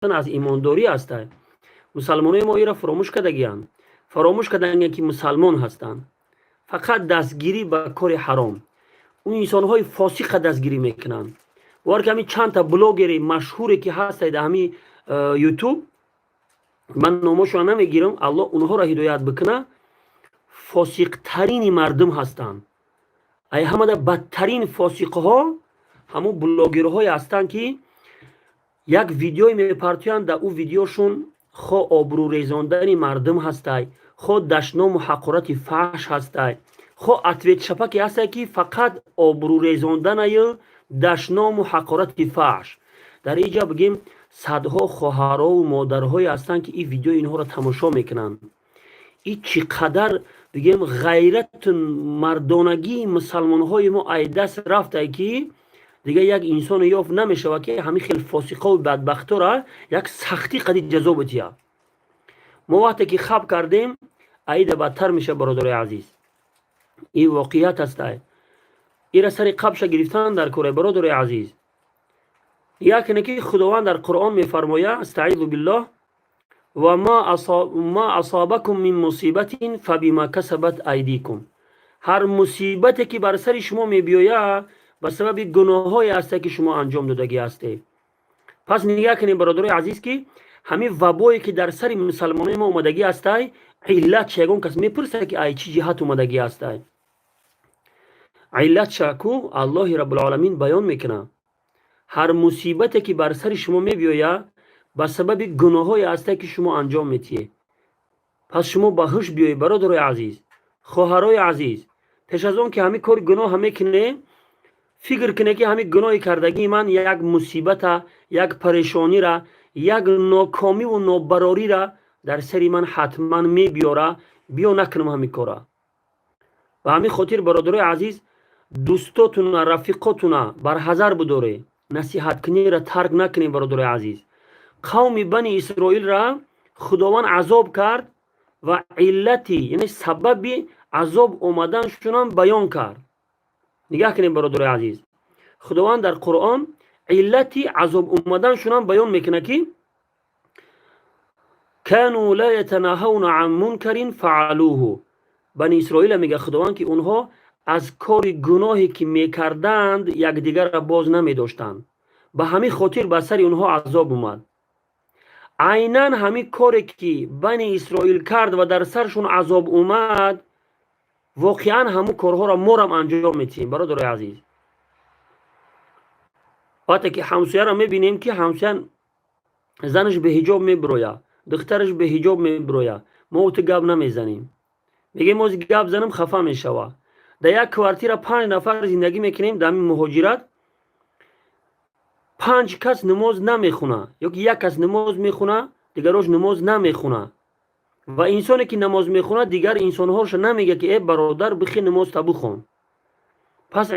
Аз имондорӣ ҳастай. Мусалмонои мо ира фуромӯш кардагиянд, фаромӯш кардагиянд, ки мусалмон ҳастанд. Фақат дастгирӣ ба кори ҳаром, ӯ инсонҳои фосиқа дастгирӣ мекунанд. Бовар ки ҳамин чандта блогери машҳуре, ки ҳастай дар ҳамин Ютуб, ман номошро намегирам, Аллоҳ онҳоро ҳидоят бикуна, фосиқтарини мардум ҳастанд. Ай ҳамада бадтарин фосиқҳо ҳамун блогерҳое ҳастанд, ки як видеое мепартоянд, дар ӯ видеошун хо обрӯрезондани мардум ҳастай, хо дашному ҳақорати фаҳш ҳастай, хо ответ-шапаке ҳастай, ки фақат обрӯрезонданаю дашному ҳақорати фаҳш. Дар инҷа, бигем, садҳо хоҳарову модарҳое ҳастанд, ки ин видеои инҳоро тамошо мекунанд. И чӣ қадар, бигем, ғайрату мардонагии мусалмонҳои мо ай даст рафтай, ки дигар як инсоне ёфт намешавад, ки ҳамин хел фосиқову бадбахтора як сахтӣ қади ҷазо бития. Мо вақте ки хаб кардем, аида бадтар мешавад. Бародарои азиз, ин воқеият ҳастай. Ира сари қабша гирифтан дар кора, бародарои азиз. Якне ки Худованд дар Қуръон мефармояд: أستعيذ بالله، وما أصابكم من مصيبة فبما كسبت أيديكم. Ҳар мусибате, ки бар сари шумо мебиёяд, ба сабаби гуноҳҳое ҳасте, ки шумо анҷом додагӣ ҳастед. Пас нигаҳ кунем, бародарои азиз, ки ҳамин вабое, ки дар сари мусалмонои мо омадагӣ ҳастай, иллат чи? Ягон кас мепурсад, ки ай чӣ ҷиҳат омадагӣ ҳастай? Иллатша ку Аллоҳи Раббулоламин баён мекунад: ҳар мусибате, ки бар сари шумо мебиёяд, ба сабаби гуноҳҳое ҳасте, ки шумо анҷом метиҳед. Пас шумо ба ҳуш биёед, бародарои азиз, хоҳарои азиз. Пеш аз он ки ҳамин кори гуноҳа мекунед, фикр кунед, ки ҳамин гуноҳи кардагии ман як мусибата, як парешонира, як нокомиву нобарорира дар сари ман ҳатман мебиёра. Биё, накунам ҳамин кора. Ба ҳамин хотир, бародарои азиз, дӯстотуна, рафиқотуна барҳазар будоред, насиҳаткунира тарк накунед. Бародарои азиз, қавми Бани Исроилра Худованд азоб кард ва иллати, яъне сабаби азоб омаданшунам баён кард. Нигаҳ кунед, бародарои азиз, Худованд дар Қуръон иллати азоб омаданшунам баён мекунад, ки كانوا لا يتناهون عن منكر فعلوه. Бани Исроила мега Худованд, ки онҳо аз кори гуноҳе, ки мекарданд, якдигарра боз намедоштанд, ба ҳамин хотир ба сари онҳо азоб омад. Айнан ҳамин коре, ки Бани Исроил кард ва дар саршон азоб омад, воқеан ҳамун корҳоро морам анҷом метиҳем. Бародарои азиз, вақте ки ҳамсояро мебинем, ки ҳамсоя занаш беҳиҷоб мебироя, духтараш беҳиҷоб мебироя, мо ту гап намезанем, мегем: ози гап занам, хафа мешава. Дар як квартира панҷ нафар зиндагӣ мекунем дар ҳамин муҳоҷират, панҷ кас намоз намехуна ё ки як кас намоз мехуна, дигарош намоз намехуна. Ва инсоне, ки намоз мехонад, дигар инсонҳоша намега, ки: «Э, бародар, бихе, намозта бихон». Пас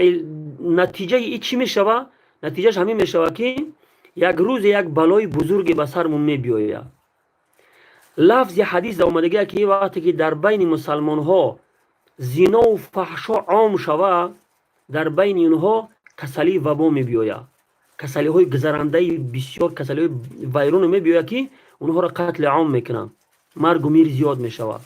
натиҷаи и чӣ мешава? Натиҷааш ҳамин мешава, ки як рӯзе як балои бузурге ба сармон мебиёяд. Лафзи ҳадис дар омадагия, ки вақте ки дар байни мусалмонҳо зинову фаҳшо ом шава, дар байни инҳо касалии вабо мебиёяд, касалиҳои гузарандаи бисёр, касалиҳои вайроне мебиёяд, ки онҳоро қатли ом мекунанд, маргу мир зиёд мешавад.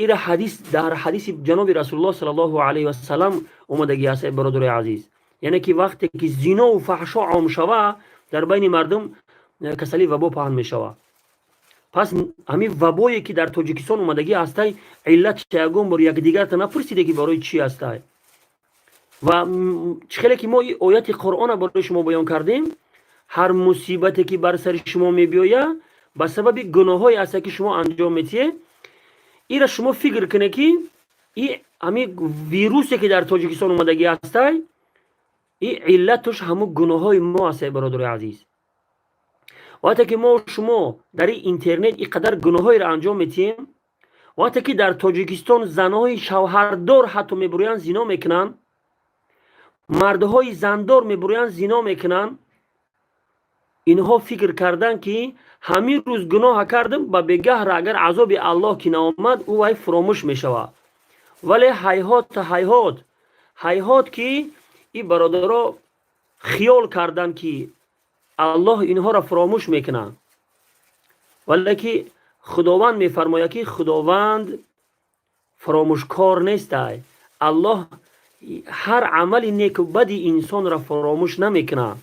Ира ҳадис дар ҳадиси ҷаноби Расулуллоҳ صلى الله عليه وسلم омадагӣ аст, бародарои азиз. Яъне ки вақте ки зинову фаҳшо ом шава, дар байни мардум касалии вабо паҳн мешавад. Пас ҳамин вабое, ки дар Тоҷикистон омадагӣ ҳастай, иллат ягон бор якдигарта напурсиде, ки барои чӣ ҳастай? Ва чӣ хеле ки мо ояти Қуръона барои шумо баён кардем: ҳар мусибате, ки бар сари шумо мебиёяд, ба сабаби гуноҳҳое ҳаста, ки шумо анҷом метиҳед. Ира шумо фикр кунед, ки и ҳамин вирусе, ки дар Тоҷикистон омадагӣ ҳастай, и иллаташ ҳамун гуноҳҳои мо ҳастай. Бародарои азиз, вақте ки мо шумо дар ин интернет ин қадар гуноҳҳоеро анҷом метиҳем, вақте ки дар Тоҷикистон занҳои шавҳардор ҳатто мебурӯянд, зино мекунанд, мардҳои зандор мебурӯянд, зино мекунанд, инҳо фикр карданд, ки ҳамин рӯз гуноҳа кардам, ба бегаҳра агар азоби Аллоҳ ки наомад, ӯ вай фуромӯш мешавад. Вале ҳайҳот, ҳайҳот, ҳайҳот, ки ин бародаро хиёл карданд, ки Аллоҳ инҳоро фуромӯш мекунад. Вале ки Худованд мефармояд, ки Худованд фаромӯшкор нестай. Аллоҳ ҳар амали неку бади инсонро фаромӯш намекунад.